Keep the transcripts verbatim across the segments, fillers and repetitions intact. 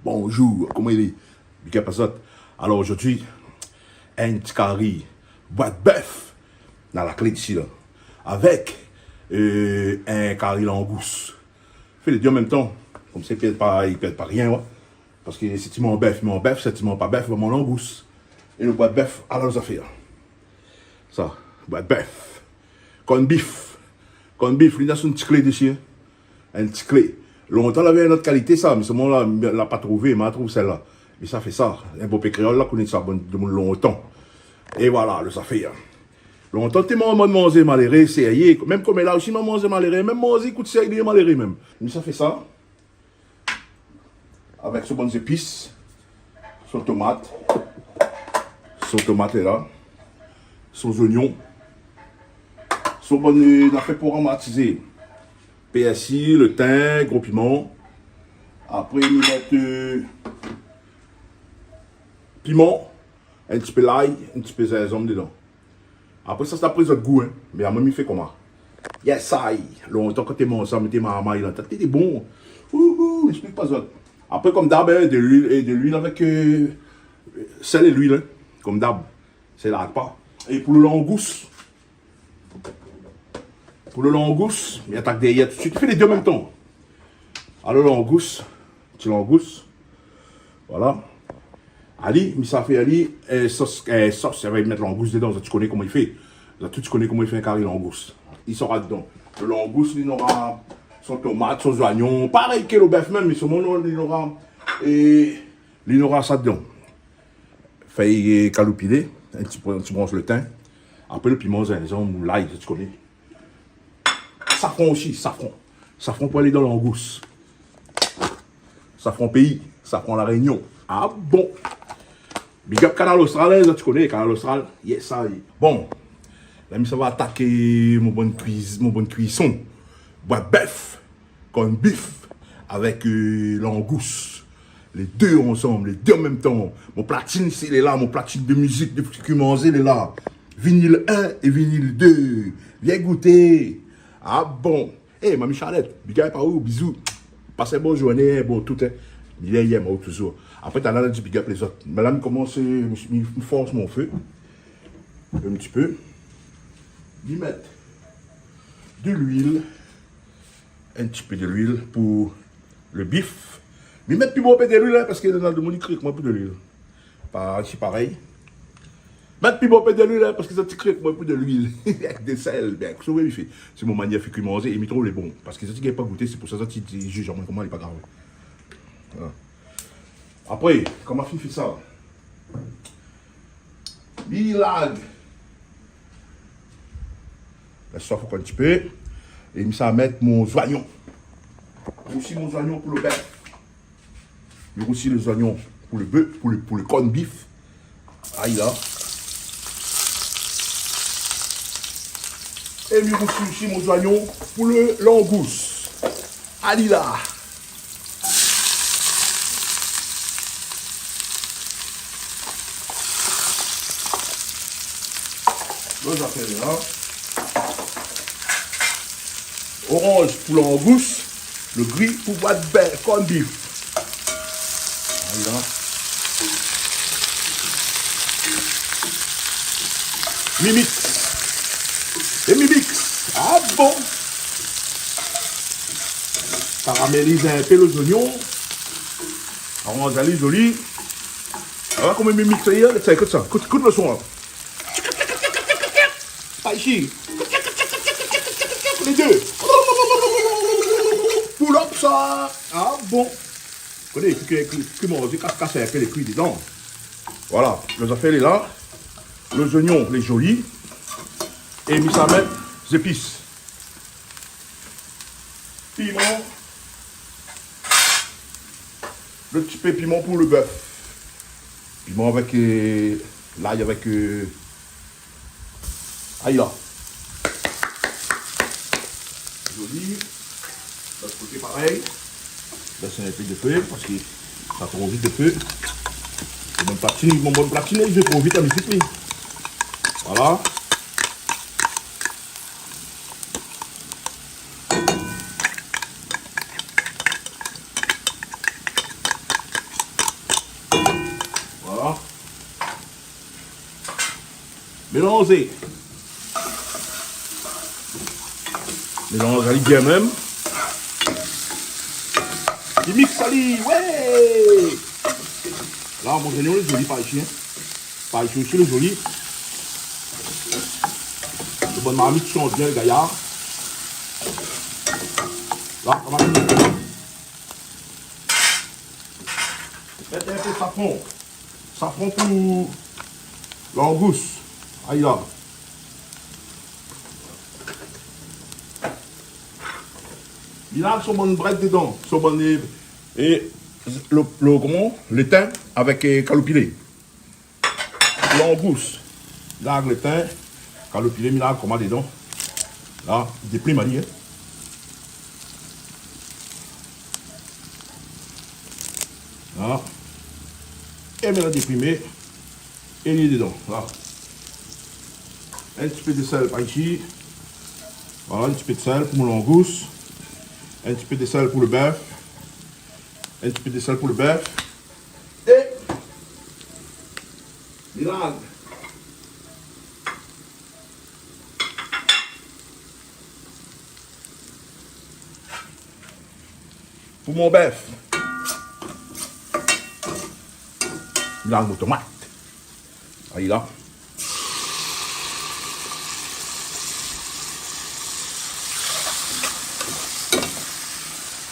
Bonjour, koman i lé ? Big up azot. Alor, zordi, in ti kari bwa d'bèf, dan la klé isi la, avèk, euh, in kari langous. Fé lé dé an mèm tan. Konmsa i pèrd pa, i pèrd pa rien, wé. Paske si ti manz bèf, manz bèf, si ti manz pa bèf, manz langous. É lo bwa d'bèf, ala zafèr. Sa, bwa d'bèf. Corned beef. Corned beef, li na son ti klé dési, in. In ti klé. Lontan lavé in not kalité sa, mé solman la, la pa trouvé, ma trouv sèl-la. Mé sa fé sa. In bonpé kréol la koné sa, bon, domoun lontan. É vwala, lo zafèr. Lontan té manz, manzé maléré, sérié. Mèm koméla osi, manzé maléré, mèm manzé i kout sérié, maléré mèm. Mé sa fé sa. Avèk son bann zépis, son tomat, son tomat lé la, son zoignon, son bann, euh, nafèr pou aromatizé. Pèrsi, lo tin, gro piman. Apré, nou mèt, euh, piman, in ti pé lay, in ti pé zinzanm dedan. Apré sa, sé dapré zot gou, in. Mé amwin, mi fé koman. Yes I. Lontan kan té manz sa, mi té marmay la, té, té bon. Ouhou, mi ésplik pa zot. Apré, konm dab, in, de luil, é de luil avèk, euh, sèl é luil, in. Konm dab. Sé la pa. É pou lo langous, pou lo langous, mi atak dèryèr toutsuit. Fé lé dé an mèm tan. Alor, langous, ti langous. Vwala. Ali, mi sa fé ali, euh, sos, euh, sos, sa va mèt langous dedan, zot i koné koman i fé. Zot tout i koné koman i fé in kari langous. Li sora dedan. Lo langous, li nora son tomat, son zoignon, parèy ke lo bèf mèm, mé solman, li nora, é, li nora sa dedan. Fèy, euh, kaloupilé, in ti, in ti bransh lo tin. Apré, lo piman, zinzanm, lay, zot i koné. Safran osi, safran. Safran pou alé dan langous. Safran péi, safran La Rényon. A bon ? Big up Kanal Austral, in, zot i koné, Kanal Austral. Yes I. Bon, la, mi sa va ataké mon bann kuiz-, mon bann kuison. Bwa d'bèf, corned beef, avèk, euh, langous. Lé dé ansanm, lé dé an mèm tan. Mon platine isi lé la, mon platine de mizik, de kui manzé lé la. Vinil in é vinil dé. Vien gouté. A bon. É, Mami Charlotte, big up aou, bizou. Pas in bon zourné, bon tout, in. Mi lé yèm aou touzour. Apré, talèr la di big up lézot. Mé la, mi komans, mi, mi fors mon fé. In ti pé. Mi mèt de luil. In ti pé de luil pou lo bif. Mi mèt pi bonpé de luil, in, paske néna domoun i kri èk mwin pou de luil. Pa, sé parèy. Mèt pi bonpé de luil, in, paske sa ti kri èk mwin pou de luil. Èk de sèl, bin, kosa ou vé mi fé. Sé mon manièr fé kui manzé, é mi trouv lé bon. Paske sa ti gingn pa gouté, sé pou sa, sa ti, ti jij amwin koman lé pa grav. Vwala. Apré, koman mi fé sa ? Mi larg. Lès sa fok in ti pé. É mi sa mèt mon zoignon. Rousi mon zoignon pou lo bèf. Mi rousi lo zoignon pou lo bèf, pou lo, pou lo corned beef. Ay la. É mi rousi osi mon zoignon pou lo langous. Alé la. Bon, zafèr la. Oranz pou langous, lo gri pou bwa d'bèf, corned beef. Vwala. Mi miks. É mi miks. A bon. Karamèliz in pé lo zoignon. Aranz ali zoli. Vwala koman mi miks sa, sa, ékout sa. Ékout, ékout lo son la. Spicy. Lé dé. Pull up sa. A bon. Koné, fo ke, ke, ke manzé kas, kas in pé lé kui dedan. Vwala, lo zafèr lé la. Lo zoignon lé zoli. É mi sa mèt zépis. Piman. Lo ti pé piman pou lo bèf. Piman avèk, euh, lay avèk, euh, ay la. Zoli. Lot koté parèy. Bès in pé de fé paske sa tro vit de fé. Mon bann platine, mon bann platine, li zoué tro vit a mizik li. Vwala. Mélanzé. Mélanz ali bien mèm. I miks ali, ouais. La, mon zoignon lé zoli par isi, in. Par isi osi lé zoli. Lo bann marmit i shant bien, lé gayar. La, koman i mèt in pé safran. Safran pou langous. Ay la. Li la son bann brèd dedan, son bann, é lo, lo, koman, lo tin avèk, é, kaloupilé. Langous. Larg lo tin, kaloupilé, mi larg koman dedan. La, déplim ali, in. La. É mi la déplimé. É li dedan, la. In ti pé de sèl par isi. Voilà, in ti pé de sèl pou mon langous. In ti pé de sèl pou lo bèf. In ti pé de sèl pou lo bèf. É mi larg. Pou mon bèf, mi larg mon tomat. Ay la.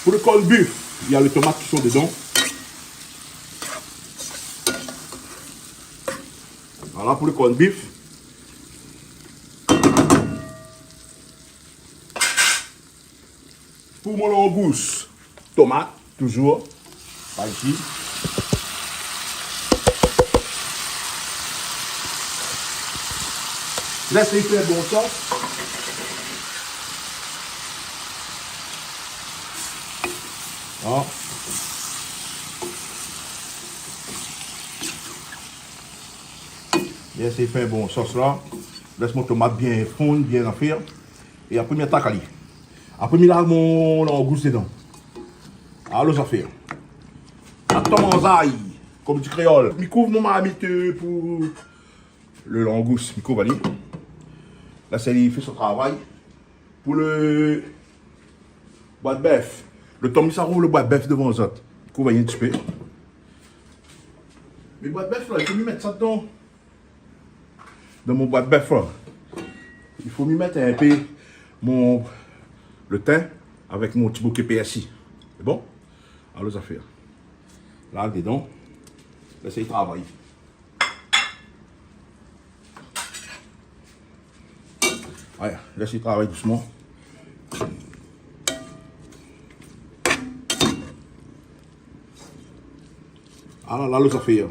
Pou lo corned beef, néna lo tomat ki son dedan. Voilà pou lo corned beef. Pou mon langous, tomat, touzour, par isi. Lès ali fé bon sos. La. Lès ali fé bon sos la. Lès mon tomat bien fonn, bien afèr. É apré, mi atak ali. Apré, mi larg mon langous dedan. Alor, zafèr. Atann manzay, konm di kréol. Mi kouv mon marmit, euh, pou lo langous, mi kouv ali. La, sé li fé son travay. Pou lo bwa d'bèf. Lo tan mi sa rouv lo bwa d'bèf dovan zot. Mi kouv ali in ti pé. Mé bwa d'bèf la, i fo mi mèt sa dedan. Dan mon bwa d'bèf la, i fo mi mèt in pé mon, lo tin avèk mon ti bouké pèrsi. Sé bon? Alor, zafèr. La, dedan. Lès ali travay. Ay, lès ali travay dousman. Ala, la, lo zafèr.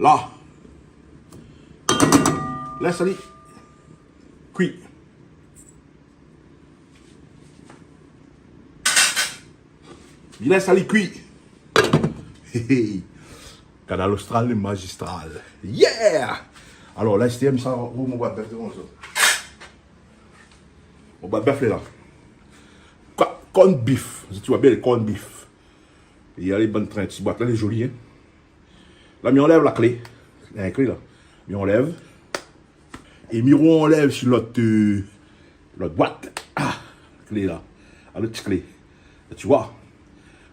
La. Lès ali kui. Mi lès ali kui. Hé, hé. Kanal Austral, lo mazistral. Yeah! Alor, la, astèr, mi sa rouv mon bwa d'bèf dovan zot. Mon bwa d'bèf lé la. Ko-, corned beef. Zot i oi bien, lo corned beef. É néna bann trin ti bwat la, lé zoli, in. La, mi anlèv la klé. Néna in klé la. Mi anlèv. É mi ro anlèv si lot, euh, lot bwat. Ah, klé la. A, lo ti klé. Zot i oi.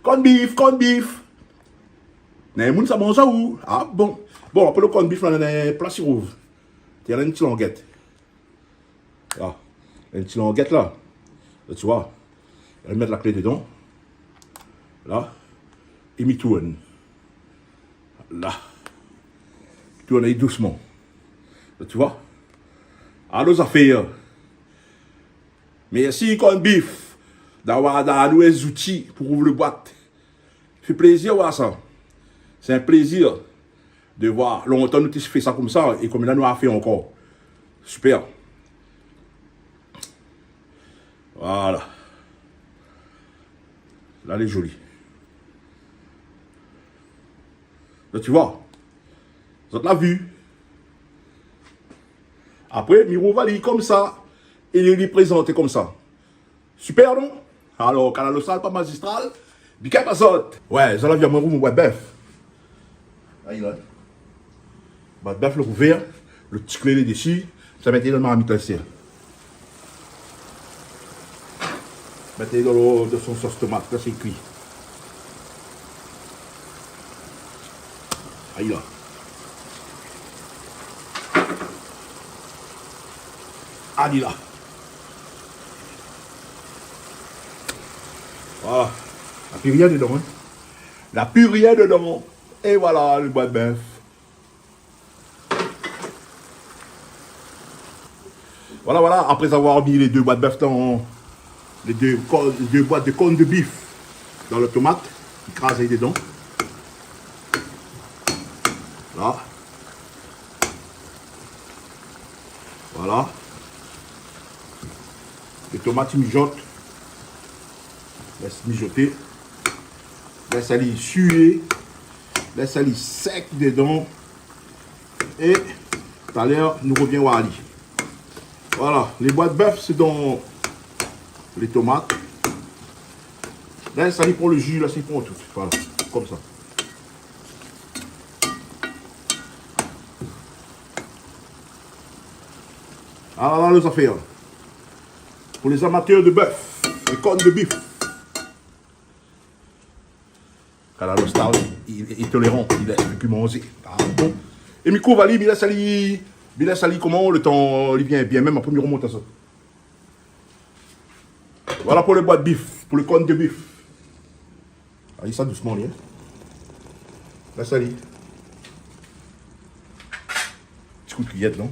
Corned beef, corned beef. Néna moun sa manz sa ou? Ah bon. Bon, apré lo corned beef la, néna in pla si rouv. Té néna in ti langèt. La. In ti langèt la. Zot i oi. Mi mèt la klé dedan. La. É mi tourn. La. Tourn ali dousman. Zot i oi. Alor, zafèr. Mèrsi, corned beef, d'avoir donn anou in zouti pou rouv lo bwat. Fé plézir oir sa. Sé in plézir de voir. Lontan nou té fé sa konmsa, é koméla nou la fé ankor. Super. Voilà. La, lé zoli. Zot i oi. Zot la vi. Apré, mi rouv ali konmsa. É li, li prézanté konmsa. Super, non? Alor, Kanal Austral, pa mazistral. Big up azot. Wé, zot la vi amoin rouv mon bwa d'bèf. Ay la. Bwat bèf lé ouvèr, lo ti klé lé dési, sa mèt dan marmit la, sé. Mèt dan lo, dan son sos tomat la, sé kui. Ayi la. Ayi la. Voilà. Na pi rien dedan, in. Na pi rien dedan. É voilà lo bwat bèf. Voilà, voilà, apré avoir mi lé dé bwat bèf dan, lé dé kor-, lé dé bwat de corned beef dan lo tomat, mi kraz ali dedan. La. Voilà. Lo tomat i mijot. Lès mijoté. Lès ali sué. Lès ali sèk dedan. É talèr nou rovien oir ali. Voilà, lé bwat bèf sé dan lé tomat. La sa i pran lo ji, la sa i pran tout. Voilà, konmsa. Ala la, lé zafèr. Pou lé amatèr de bèf, de corned beef. Kanal Austral, li, li lé toléran, li lé, li pé manzé. Ah bon. É mi kouv ali, mi lès ali, mi lès ali koman, lo tan li vien bien, mèm apré mi romont sa. Voilà pou lo bwat bèf, pou lo corned beef. Alé, sa dousman, li, in. Lès ali. Ti kou d'kiyèr, non ?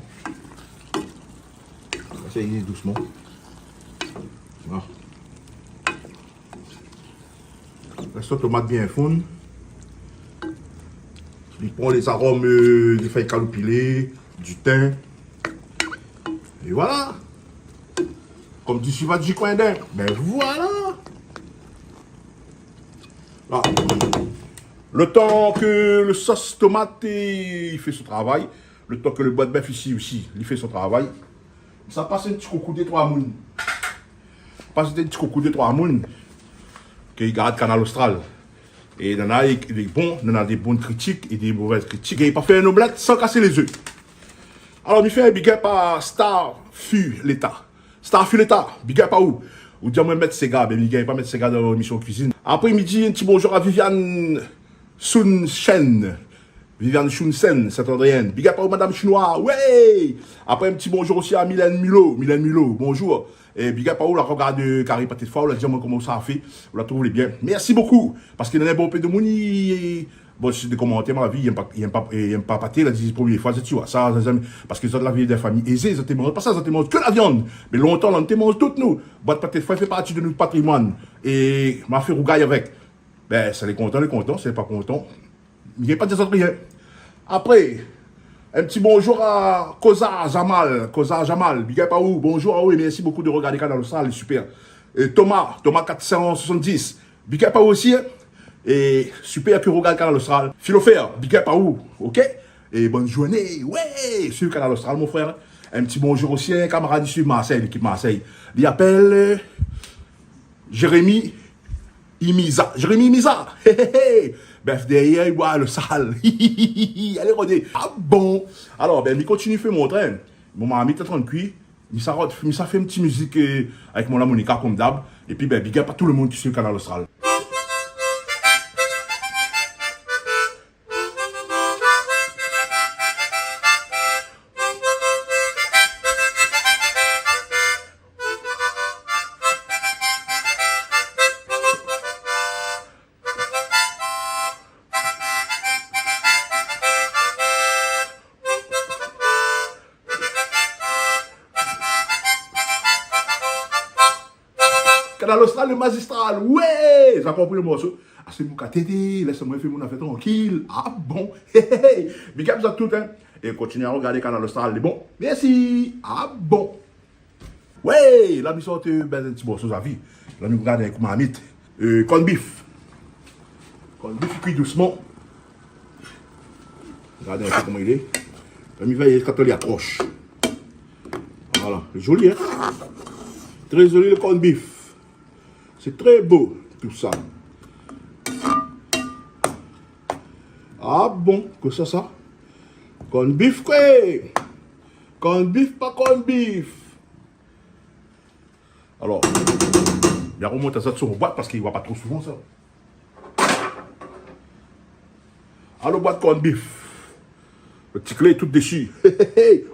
Lès ali dousman. Voilà. Lès tomat bien fonn. Li pran lé zarom, euh, dé fèy kaloupilé, di tin. É voilà. Konm di Siva di Kwendin. Ben voilà. La. Lo tan ke lo sos tomat, é, i fé son travay, lo tan ke lo bwat bèf isi osi, li fé son travay, sa pas in ti koukou dé trwa moun. Pas in ti koukou dé trwa moun ke i gard Kanal Austral. É nana, i, i lé bon, nana dé bon kritik é dé mové kritik. É i pa fé in omlèt san kasé lé zé. Alor, mi fé in big up a Star Fu Leta. Star Fu Leta, big up a ou. Ou di amwin mèt séga, ben mi gingn pa mèt séga dan lémisyon kuizine. Apré, mi di in ti bonjour a Viviane Sunchen. Viviane Chunsen, Saint-Andréenne. Big up a ou, madam Chinois. Wé! Apré, in ti bonjour osi a Mylène Milo. Mylène Milo, bonjour. É big up a ou, la rogard, euh, kari paté d'fwa, ou la di amwin koman sa i fé. Ou la trouv lé bien. Mèrsi bokou. Parske néna bonpé de moun i, bon, sé dé komantèr, ma vi, i èm pa, i èm pa, i èm pa paté, la di promié fwa, ti oi. Sa, sa, zamé. Parske zot la vi dan fami ézé, zot té manz pa sa, zot té manz ke la viann. Mé lontan, la, nou té manz tout, nou. Bwat paté d'fwa i fé parti de nout patrimwàn. É ma fé rougay avèk. Ben, sa lé kontan, lé kontan, sa lé pa kontan, mi gingn pa di azot rien. Apré, in ti bonjour a Koza Jamal, Koza Jamal, big up a ou, bonjour a ou é mèrsi bokou de rogard Kanal Austral, lé super. É Thomas, Thomas kat san swasanndis, big up a ou osi, in. É super ke ou rogard Kanal Austral. Filofer, big up a ou, OK ? É bone zourné, wé, suiv Kanal Austral, mon frèr. In ti bonjour osi a in kamarad i suiv Marsèy, lékip Marsèy. Li apèl, euh, Jérémy Imiza. Jérémy Imiza. Hé, hé, hé. Bèf dèryèr, i bwar lo sal. Alé, rodé. Ah bon ? Alor, ben, mi kontinié fé mon trin. Mon marmit lé antrin kui. Mi sa rod-, mi sa fé in ti mizik, euh, avèk mon larmonika, konm dab. Épi, ben, big up a tout le moun ki suiv Kanal Austral. Kanal Austral, le magistral. Wé, zot la konpri le morso. Ah, sé mon katété, lès amwin fé mon nafèr trankil. Ah bon. Hé, hé, hé. Big up zot tout, in. É kontinié a rogard Kanal Austral, lé bon. Mèrsi. Ah bon. Wé, la mi sort, euh, ben, in ti morso, zot la vi. La mi rogard in kou marmit. Euh, corned beef. Corned beef i kui dousman. Gard in pé koman i lé. La mi vèy kan li akros. Voilà, zoli, in ? Trè zoli le corned beef. Sé trè bo, tousa. Ah bon, kosa sa ? Corned beef, koué. Corned beef, pa corned beef. Alor, mi romont azot si mon boit parske i voi pa tro souvan sa. Alor, boit corned beef. Lo ti klé tout dési.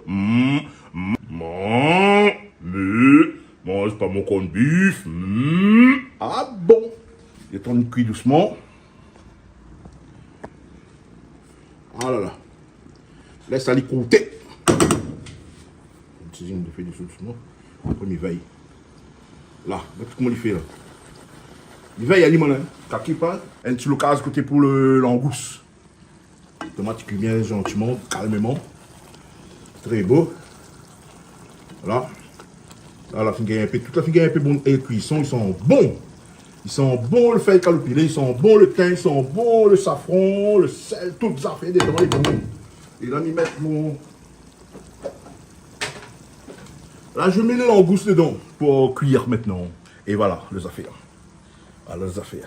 Mm, mm, mm, mé, manz pa mon corned beef. Mm. Ah bon. Lé tan kui dousman. Ah la la. Lès ali kouté. In ti zing de fé désou dousman. Apré mi vèy. La, gard koman li fé la. Mi vèy ali, moin la, in. Kaki pa. In ti lokaz koté pou lo langous. Tomat i kui bien zantiman, kalmeman. Tré bo. Voilà. La, la fine gingn in pé, tout la fine gingn in pé bon, é kuison, i san bon. I san bon lo fèy kaloupilé, i san bon lo tin, i san bon lo safran, lo sèl, tout zafèr dedan lé bon. É la, mi mèt mon, la, mi mèt lo langous dedan pou kuir mintnan. É voilà, lo zafèr. Voilà lo zafèr.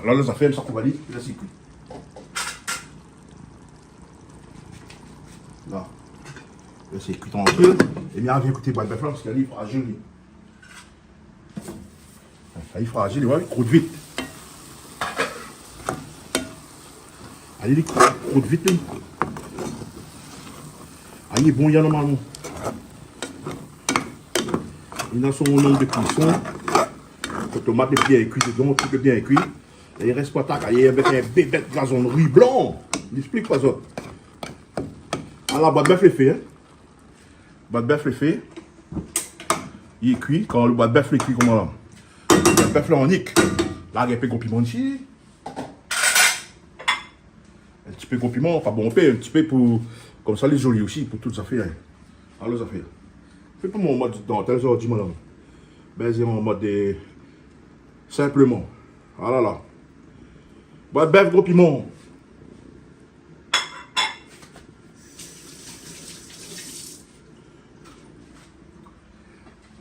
La, lo zafèr, sa koup ali, la, sé kui. La. La, sé kui trankil. É mi vien koté boit bèf la, parske li lé frazil, li. Sa lé frazil, ouais, i krout vit. Alé, li krout, krout vit, li. Ah, li lé bon, li lé normalman. Li na son nonm de kuison. Lo tomat lé bien kui dedan, tout lé bien kui. É i rès pa ta kayé avèk in bébèt gazonri blan. Li ésplik pa zot. Ala, boit bèf lé fé, in. Boit bèf lé fé. Li lé kui. Kan lo boit bèf lé kui, koman la? Boit bèf la anik. La, gingn in pé gro piman isi. In ti pé gro piman, pa bonpé, in ti pé pou, konmsa lé zoli osi, pou tout zafèr, in. Alor, zafèr. Fé pa mon mod dantèl zordi, madam. Bin, sé mon mod de, sinpleman. Ah la la. Boit bèf gro piman.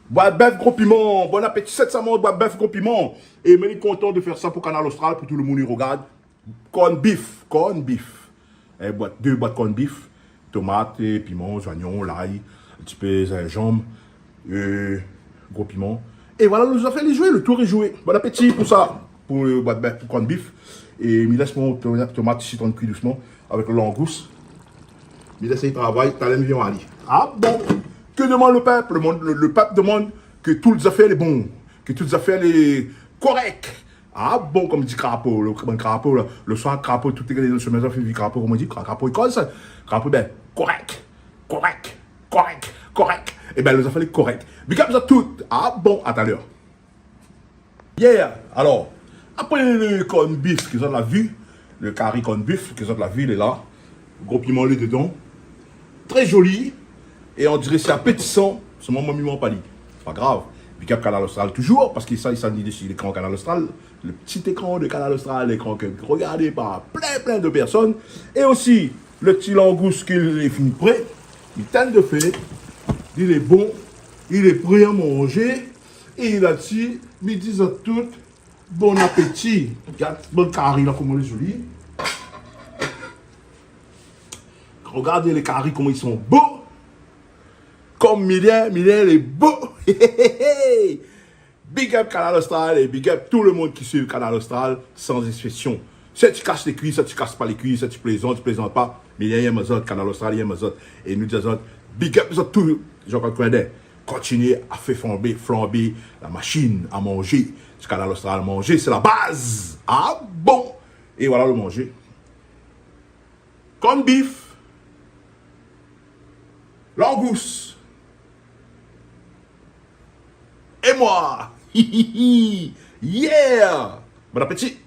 Boit bèf gro piman, bon apéti, sèt sa manz boit bèf gro piman. É mi lé kontan de fèr sa pou Kanal Austral, pou tout lo moun i rogard. Corned beef, corned beef. In boit, dé boit corned beef, tomat, é piman, zoignon, lay, in ti pé zinzanm, é gro piman. É voilà, lo zafèr lé zoué, lo tour lé zoué. Bon apéti pou sa, pou lo boit bèf, pou corned beef. É mi lès mon to-, tomat isi tann kui dousman avèk lo langous. Mi lès ali travay, talèr mi vien ali. Ah bon? Que demande le peuple? Le monde, le, le peuple demande que tout zafèr lé bon, que tout zafèr lé korèk. Ah bon, konm di krapo, lo, konm krapo la, lo soir, krapo, tout lé gayar dan son mézon, fine vi krapo, koman i di, kra-, krapo i koz, krapo, bin, korèk, korèk, korèk, korèk. Ébin, lo zafèr lé korèk. Big up zot tout. Ah bon, a talèr. Yeah. Alor, apré lo corned beef ke zot la vi, lo kari corned beef ke zot la vi, lé la. Gro piman lé dedan. Tré zoli. É on diré sé apétisan. Solman moin mi manz pa li. Pa grav. Big up Kanal Austral touzour, parske sa, sa ni dési lékran Kanal Austral. Lo ti ékran de Kanal Austral, lékran ke regardé par plin, plin de pèrsone. É osi, lo ti langous ke lé fine pré, li tann de fé, li lé bon, li lé pré a manzé. É la ti, mi di zot tout, bon apéti. Gard bann kari la, koman lé zoli. Rogard lé kari, koman i son bo. Konm Milien, Milien lé bo. Big up Kanal Austral é big up tout lo moun ki suiv Kanal Austral, san éksésion. Sat i kas lé kui, sat i kas pa lé kui, sat i plézant, sat i plézant pa, Milien i yèm azot, Kanal Austral i yèm azot. É nou di azot, big up zot tout, Jean-Claude Coindin. Kontinié a fé flanbé, flanbé la mashine a manzé. Sé Kanal Austral, manzé, sé la baz. Ah bon? É voilà lo manzé. Corned beef, langous. É moin. Yeah! Bon apéti.